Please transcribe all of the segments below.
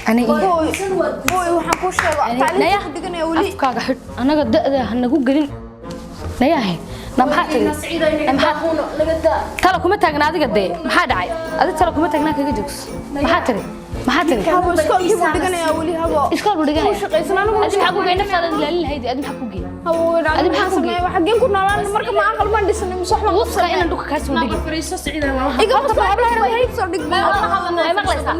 Hooy, waxaan kuu sheego tacliinta ku dhiganaya weli. Afkaaga xidh, annaga da'da ha nagu gelin. Nayahe, na maxaa tiri? Na maxaa tala kuma taagna adiga dee? Maxaa dhacay? Adi tala kuma taagnaa, kaga joogso. Maxaa tiri? Maxaa tiri? Habo, iskoolkii buu dhiganayaa weli, habo. Iskool buu dhiganaya. Wuu shaqaysan anigu. Adi maxaa ku geey naftaada ilaalin lahayd? Adi maxaa ku geey? Habo, Adi maxaa ku geey? Xaggeen ku noolaan marka? Ma aqal baan dhisanay mise wax baan Wuska inaan dhulka kaa soo dhigin. Iga soo dhig. Ay maqlaysaa?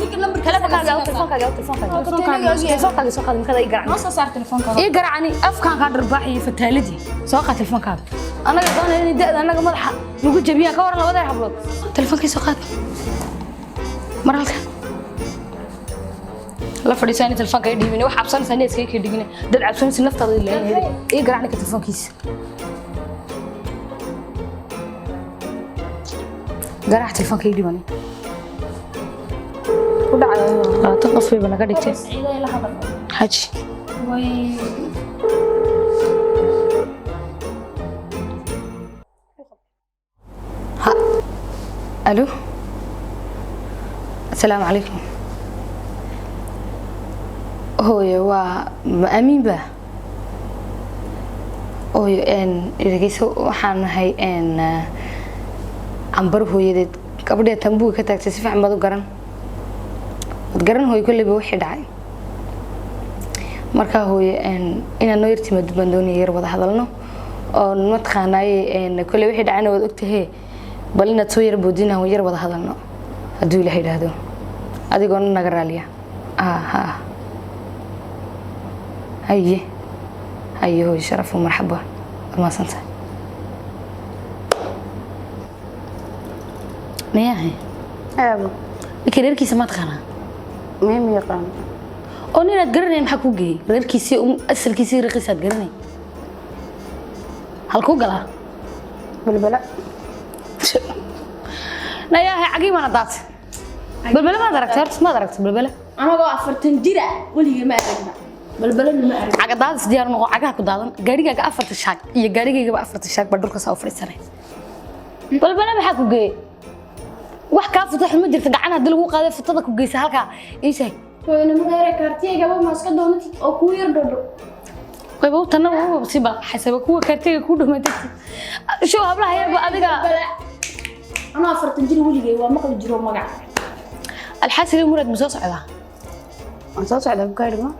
Telefonkaaga, telefonkaaga, telefonkaaga, telefonkaaga soo qaad. Markaad ii garacni, ii garacani, afkaan kaa dharbaaxiyay fataaladii. Soo qaad telefonkaaga. Annaga doonaya inay da'da annaga madaxa nagu jabiyaan. Ka waran labada hablood? Telefonkii soo qaad. Mar halka la fadhiisaa, telefoonka ii dhiibin. Wax cabsanaysaa inay iskaga kii dhigin. Dad cabsanaysa naftaada ilaalinayda. Ii garacni ka telefoonkiisa garaac. Telefoonka ii dhiibani. 20 qof bayba naga dhigtay xaji. Ha, alo, asalaamu calaykum hooyo. Waa ma amiin ba hooyo? Dhegeyso, waxaan nahay Cambar hooyadeed, gabadhee tambuga ka taagtay. Si fiican baad u garan, waad garan hooyo. Kolleyba wixii dhacay markaa hooyo, inaad noo yartimaado baan doonaya, yar wada hadalno oo mataqaanaaye. Kolley wixii dhacayna waad ogtahe, bal inaad soo yar boodina, yar wada hadalno hadduu Ilaah yidhaahdo, adigoona naga raaliya. Ha, haye haye hooyo, sharafu, marxaba, waad mahadsantahay. Mayahay? Aabo. Ninka reerkiisa ma taqaanaa? Maya, ma yaqaan. Oo ninaad garanayn maxaa kuu geeyey? Reerkiisii, asalkiisii, raqiisaad garanay, halkuu galaa? Balbala. Nayahay, cagii maana daatay. Balbele maad aragtay horta? Maad aragtay balbele? Anagoo 40 jira weligay ma aragna, balbalana ma arag. Caga daadis diyaar noqo, cagaha ku daadan. Gaarigaaga afarta shaag iyo gaarigaygaba afarta shaag baa dhulka saa u fadhiisanay. Balbele maxaa ku geeyey? Wax kaa futa xun ma jirta. Gacan haddii lagu qaaday futada ku geysa halkaa, ii sheeg. Hooyanimada kaartiyaygaba ma iska doonatid oo kuu yar dhodho? Wayba u tanna waba sii balxaysaba kuwa kaartiga ku dhamatay show hablaha yarba adiga. Anoo 40 jir weligay waa maqli jiro magac. Alxaasili murad ma soo socdaa? Waan soo socdaa, bukaadhi ma.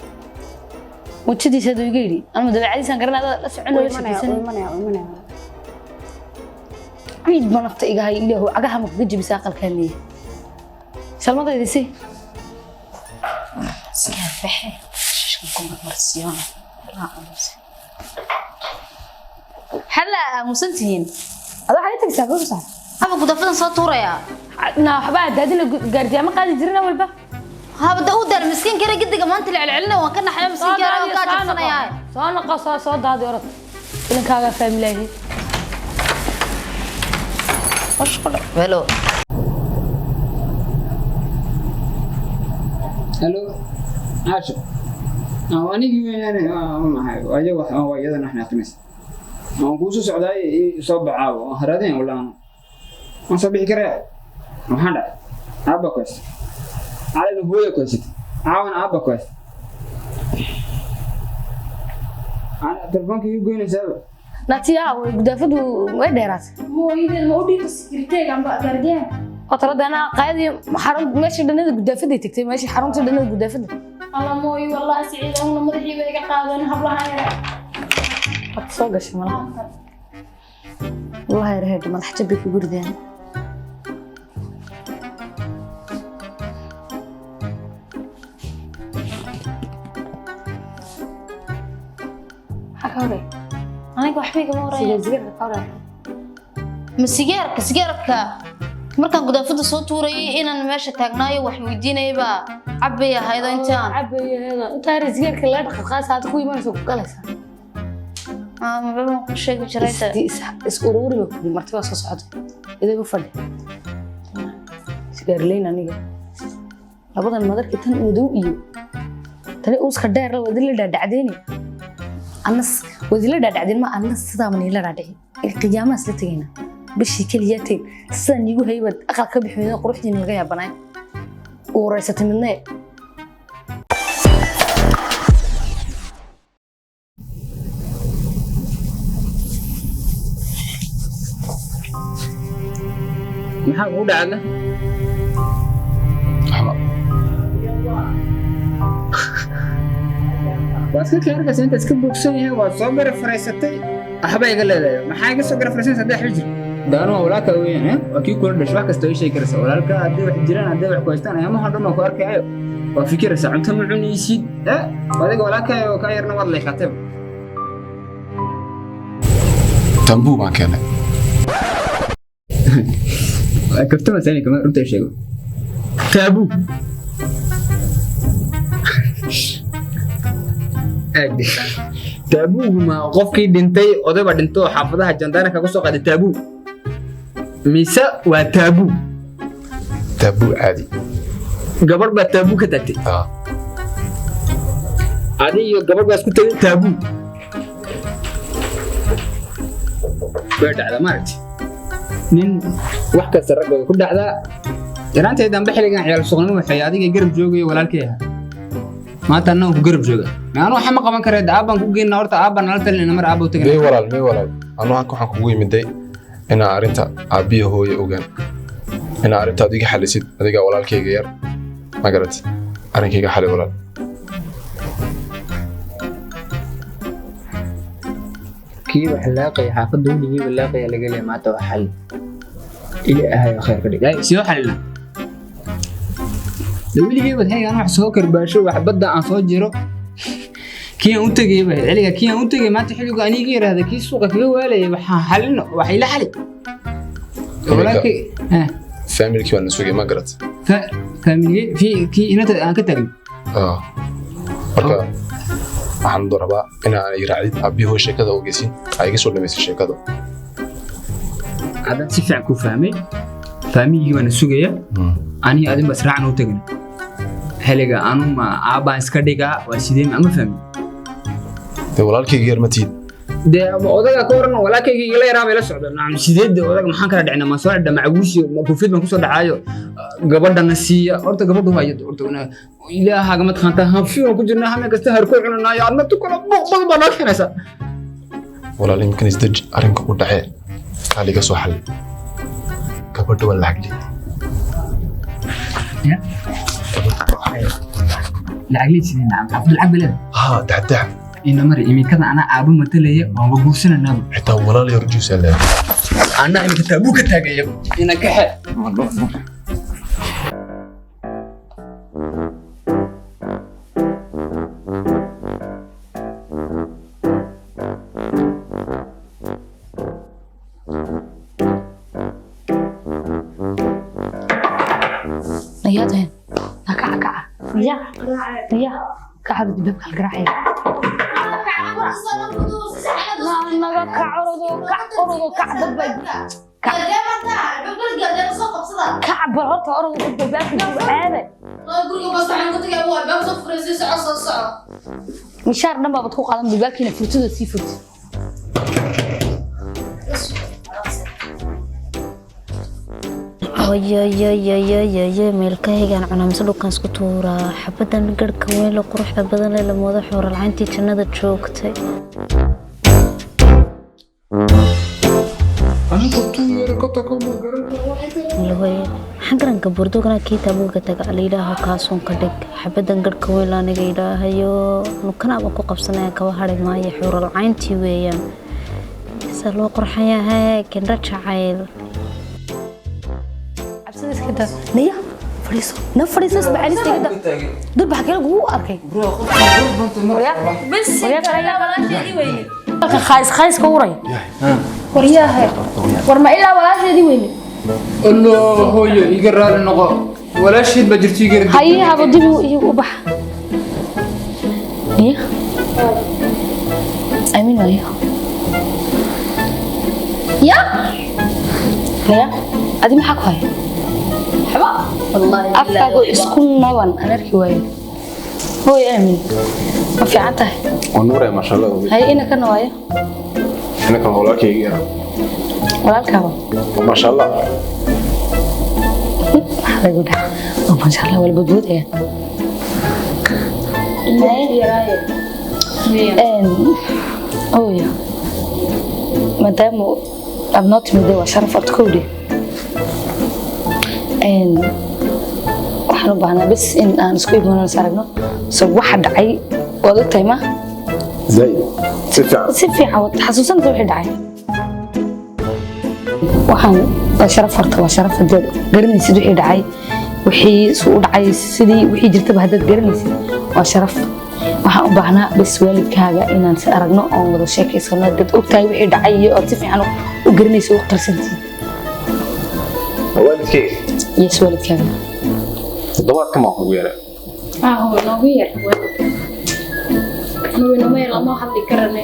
Wajadiisa haduu iga yidhi ama dabeecadiisaan garanay, adaa la socon, Wuu la imanaya, sheekaysan. Wuu imanaya, wuu imanaya. Ciid ba nafta iga hay. Ilaahu cagaha ma kaga jebisa aqalkaan leeyahay. Salmadaydi si Baxe shishkan ku marmarsiyoona. Xalla aamusan tihiin. Adaa waxaad i tagsaa goobsa. Haba, gudafadan soo tuurayaa. Na waxbaa daadina, gaardiya ma qaadi jirin awalba. Haba da u daar miskiin kare, gidiga maanta la celcelina, waan ka naxay miskiin kare, waan ka jabsanayaa. Soo noqo, soo daadi, orod. Inankaagaa fahmi lahayd. Welo. Hello, Caasha. Anigii weeyaane, waa maxay? Ayaga wax waa iyadana waxna aqrinaysa. Waan kuu soo socdaay, ii soo baxaawo. Waan haraadeen walaa. Waan soo bixi karaa. Maxaa dhacay? Aabba ku haysta. Calina hooyo ku haysatay. Caawana aabba ku haysta. Ana telefoonka ii goynaysaaba. Natiyaa way gudaafadu way dheeraatay. Mooyideen ma u dhiibto security-ga amba guardian? Oo talada anaa qaadii xarun meeshii dhanada gudaafaday tagtay, meeshii xaruntii dhanada gudaafada. Alla mooyi, wallahi Siciid una madaxii bay iga qaadeen hablahan yara. Waad soo gashay malaha. Wallahi reer madax jabbi ku gurdeen. Maxaa ka horay? Aniga waxba igama horaya. Sigaarka ka horay. Ma sigaarka, sigaarka markaan gudaafada soo tuurayay inaan meesha taagnaayo wax weydiinayay baa cabbay ahayd oo intaan Cabayeeda intaa reer sigaarka la dhaqaaqaas aad ku imanayso ku galaysaa. Maba baan ku sheegi jiray de. Is uruuri ba kudi marti waa soo socota. Idagu fadhi. Sigaar leyn aniga. Labadan madarka tan madow iyo tani uuska dheer la wadila dhaadhacdeeni. Anas wadila dhaadhacdeen ma anas sidaa man ila dhaadhici. Qiyaamaha isla tagayna. Bishii keliya tag sidaan iigu haybad aqal ka bixi weydo quruxdiina laga yaabanaay. Uuraysatay midnee. Maxaa kugu dhacda? Waxba. Waa iska kaarkaysa inta iska bogsan yahay, waa soo gara faraysatay. Waxba iga leedahay. Maxaa iga soo gara faraysanaysa hadday waxba jirin? Daanu waa walaalka weeyaan, eh? Waa kii kula dhashay, wax kasta way sheegi karaysaa. Walaalka haddii wax jiraan, haddii wax ku haystaan, ayaamaha dhan baan ku arkaayo. Waa fikiraysaa, cunto ma cunaysid, eh? Adiga walaalkaaga oo kaa yarna waad leexatay. Tambuu baan keenay. Waa kaftamaysaa iminka, ma runta ii sheego. Taabuu. Aag. Taabuugu ma qofkii dhintay, odayba dhinto oo xaafadaha jandaarka kaga soo qaaday taabuu? Mise waa taabuu? Taabuu caadi. Gabadh baa taabuu ka tagtay. Ah. Adi iyo gabadh baa isku tagay taabuu. Way dhacdaa maaragtay. Nin wax kasta raggooda ku dhacdaa. Yaraantay dambe xilligan ciyaal suuqnimo waxay adiga garab joogay walaalkay ahaa. Maanta annagu ku garab jooga. Anu waxa ma qaban karee, aabbaan ku geynaa horta, aabbaan nala talinayna mar aabba u tagay. May walaal, may walaal. Anu halkan waxaan kugu yimiday inaa arrinta aabbiyo hooyo ogaan. Inaa arrinta adiga xalisid, adiga walaalkayga yar. Ma garat? Arrinkayga xali walaal. Kii wax laaqaya xaafadda weligiiba laaqaya laga leeyahay maanta waa xal. Ilaahay oo khayr ka dhig. Ay, sidoo xalina. De weligiiba xilligan wax soo karbaasho, wax badda aan soo jiro. Kii aan u tagay ba xilliga kii aan u tagay maanta xilligu aniga yiraahda kii suuqa kaga waalayay waxaan xalino, wax ila xali. Walaalkay, eh, Familkii waan sugay, ma garat? Family fi kii inanta aan ka tagay. Ah. Marka waxaan rabaa inaa i raacdid aabbiyo hooyo sheekada ogeysin. Ay iga soo dhamaysay sheekada. Haddaan si fiican ku fahmay, faamigii baan sugaya. Aniga adin bas raacan u tagay. Xilliga anu ma aabbaan iska dhigaa, waa sidee ma fahmin. Dee walaalkayga yar ma tihid. Dee odaga ka waran walaalkayga igala yaraa bay la socda. Nacam, sideed odaga maxaan kala dhicnaa? Ma soo dhacda macawiisi ma koofiyad baan kusoo dhacaayo. Gabadhana siiya horta, gabadhu waa iyadu horta ilaahaaga ma taqaantaa, hanfi waan ku jirnaa, hameen kasta harkoo cunanaayo, adna tukala buuq badan baa noo keenaysaa. Walaal imkan isdeji, arrinka ku dhacee kaaliga soo xali. Gabadha waa lacag leh. Lacag leedsidee? Nacam, xaafad lacag baleeda. Haa, dacdac. Ina mari iminkada anaa aabo matalaya, waanba guursananaaba. Xitaa walaal yar juusaa leedahay. Anaa iminka taabuu ka taagaya ina kaxe. Nayaadeen. Kaca kaca. Ya. Ya. Kaca baabka la garaacaya. Naga kac, orodo kac, orodo kac, dad bay kac kac. Bal horta orodo, dad bay baabka jooga aade. Mishaar dhan baabad ku qaadan bilbaabkiina furtida sii furti. Oyoyoyoyoyoyo, meelkahaygaan cunaa mise dhulkaan isku tuuraa? Xabadan garhka weyn la quruxda badan leh, lamoodo xooralcayntii jannada joogtay. Lahoye, maxaan garanka burdogana kiitaa buuga taga layidhaaho kaasuun ka dhig xabadan garhka weyn la aniga yidhaahayo nukanaaba ku qabsanaya kaba hari maayo, xooralcayntii weeyaan se loo qurxan yahay kendra jacayl. Cabsida iska daa. Naya, fadhiiso, na fadhiiso, isbacalista iga daa. Dad baa kale kugu arkay. Bas walaasheedii weyne. Halka khays khayska uray. Waryahay, war ma ilaa walaasheedii weyne? Allah, hooyo, iga raali noqo, walaasheed baa jirto, iga raali. Haye, habo dib igu u bax. Naya, aamin waayo. Ya naya, adi maxaa ku haya? Waxba wallahi. Afkaago isku naban aan arki waayo. Hooy aamin, ma fiican tahay? Waa nuuraya, maasha Allah. Haye, ina kana waayo? Inakan walaalkayga yar. Walaalkaaba. Maasha Allah. Maxaa lagu dhaha? Oo maasha Allah, waa la badboodaya. Hooyo, maadaama aad noo timid waa sharaf horta kowdhi. Waxaan u baahnaa bes in aan isku imano, is aragno. So waxa dhacay waad ogtahay ma? Zaid, si fiican. Si fiican waad xasuusanaysa wixii dhacay. Waxaan waa sharaf horta, waa sharaf haddaad garanaysid wixii dhacay, wixii su u dhacay, sidii wixii jirtaba haddaad garanaysid waa sharaf. Waxaan u baahnaa bes waalidkaaga inaan si aragno oon wada sheekaysano, haddaad ogtahay wixii dhacay iyo ood si fiican u garanaysid, u qarsantiid. Waalidkayga? Yes, waalidkaaga. Toddobaadkan baan kugu yeeray. Ah, noogu yar noogu yar, lama hadli karane.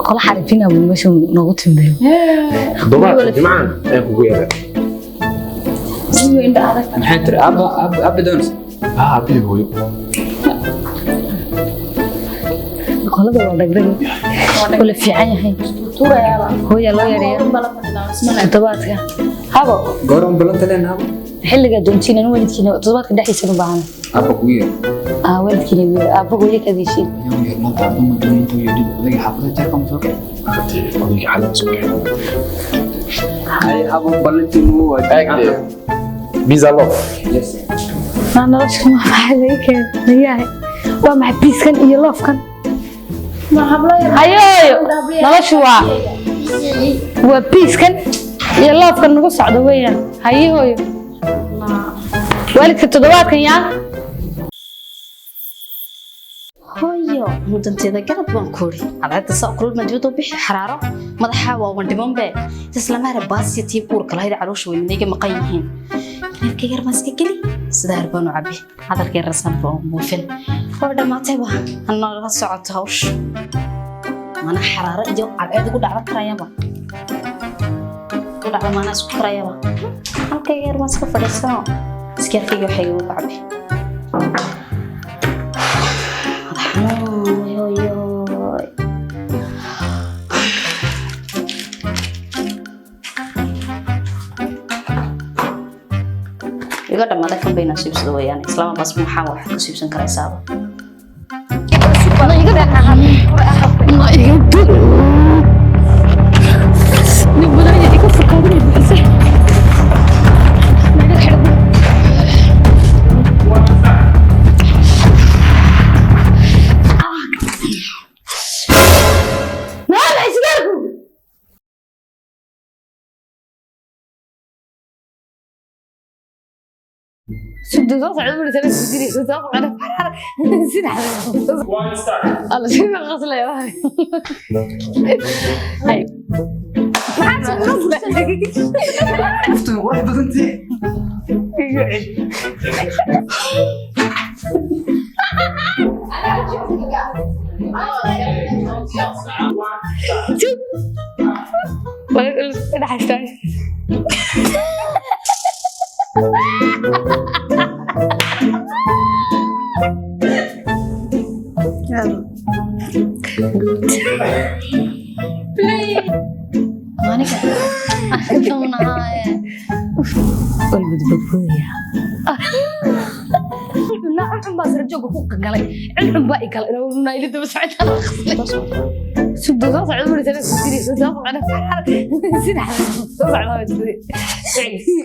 Qola xarifina buu meesha noogu timdayo. Toddobaadka jimcahan ayaan kugu yeeray. Indha adag. Maxay tiri aabba? Aabba, aabba doonaysa? Ah, aabbihi, hooyo. Qolada waa dhagdhag, wala fiican yahay. Hooyaa loo yareeya toddobaadka, habo. Goor balanta leenaha? Xilliga doontiin anu waalidkiina toddobaadka dhexdiisa u baahana. Aabba kugu yeer. Ah, waalidkiina igu yeer, aabba hooyo ka heshiin. Yaa yeer maanta? Aabba ma doonin intuu yeedhin, odayga xaafadda jarka ma soo kicin. Odayga xalay soo kicin. Hay abo, ballantiinu waa Eegde. Biza love. Yes. Maa nolosha ma maxay laga keen nayahay? Waa maxay biiskan iyo loofkan? Hayooyo, noloshu waa biiskan iyo loofkan nagu socdo weeyaan. Haye hooyo, waalidka toddobaadkan yaa. Hooyo mudanteeda garab baan ku iri cadceedda saa kulul ma dibadda u bixi, xaraaro madaxa waa wan dhimanbe islamaare baasiya tii uurka lahayd caloosha weyn iga maqan yihiin. Neefka yar baan iska geli, sida harbaan u cabi, hadalka yar rasan baan buufin, waa dhammaatayba. Hanoola socoto hawsha, mana xaraaro iyo cadceed ugu dhacda karayaba, ugu dhacda maana isku karayaba. Halkayga yar baan iska fadhiisano, iskeerkayga waxayga ugu cabi. Xanuun yoyoy. Iga dhammaada kan bayna siibsada weeyaan, islaama bas maxaa wax ku siibsan karaysaaba? Nin badan ayaa iga furkaadinay buuxisay. Naga xidhan. Maxaa sigaarku? Sugda soo socda buri tala sugdiri soo socda sida alla sida qaslaya. Hay. Qoftu qurux badantii. Dhaxastaa. Aniga doonaaye. Way badbadboodayaa. Cun baa sara jooga ku galay. Cun baa i galay. Inuu ila daba socda. Soo socda, soo socda, sida soo socda.